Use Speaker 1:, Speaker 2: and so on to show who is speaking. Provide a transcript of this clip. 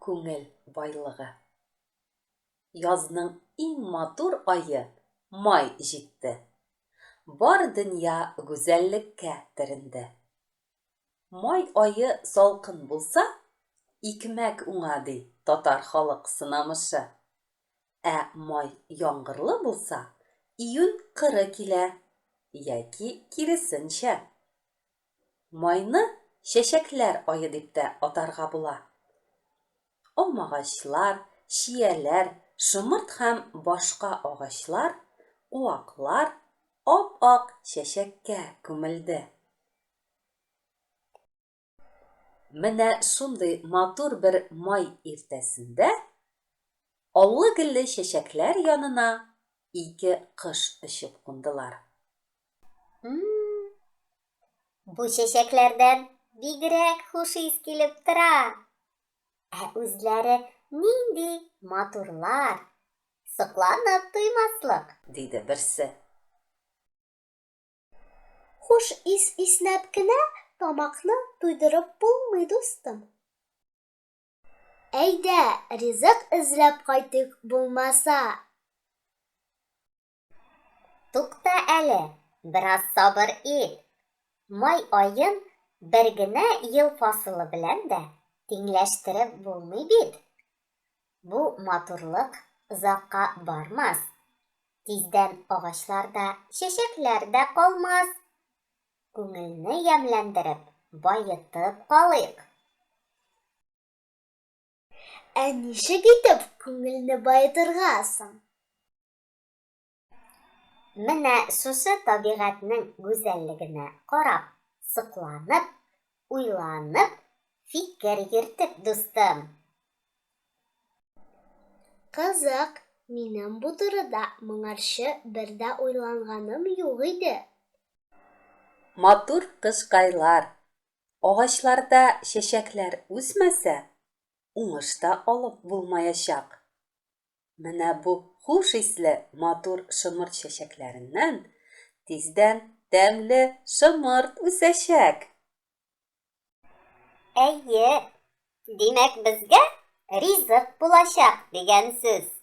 Speaker 1: Күңел байлыгы. Язның иң матур ае май җитте. Бар дөнья гүзәллеккә төренде. Май ае салкын булса, икмәк уңа, ди татар халык сынамышы. Ә май яңгырлы булса, июнь кыры килә, яки киресенчә. Майны чәчәкләр ае дип тә атарга була. Алмагачлар, чияләр, шомырт һәм башка агачлар, куаклар ап-ак чәчәккә күмелде. Менә шундый матур бер май иртәсендә аллы-гөлле чәчәкләр янына ике кош очып кундылар.
Speaker 2: Бу чәчәкләрдән бигрәк хуш ис килеп тора. Ә үзләре нинди матурлар, сокланып туймаслык.
Speaker 1: Диде берсе.
Speaker 3: Хуш ис иснәп кенә тамакны туйдырып булмый, дустым. Әйдә, ризык эзләп кайтыйк булмаса.
Speaker 2: Тукта әле, бераз сабыр ит. Май аен бер генә ел фасылы белән дә тиңләштереп булмый бит. Бу матурлык озакка бармас. Тиздән агачларда чәчәкләр дә калмас. Күңелне ямьләндереп, баетып калыйк.
Speaker 3: Ә ничек итеп күңелне баетырга соң?
Speaker 2: Менә шушы табигатьнең гүзәллегенә карап, сокланып, уйланып, фикер йөртеп, дустым.
Speaker 3: Кызык, минем бу турыда моңарчы бер дә уйланганым юк иде.
Speaker 1: Матур кышкайлар, агачларда чәчәкләр үсмәсә, уңыш та алып булмаячак. Менә бу хуш исле матур шомырт чәчәкләреннән тиздән тәмле шомырт үсәчәк.
Speaker 2: Әйе, димәк, безгә ризык булачак дигән сүз.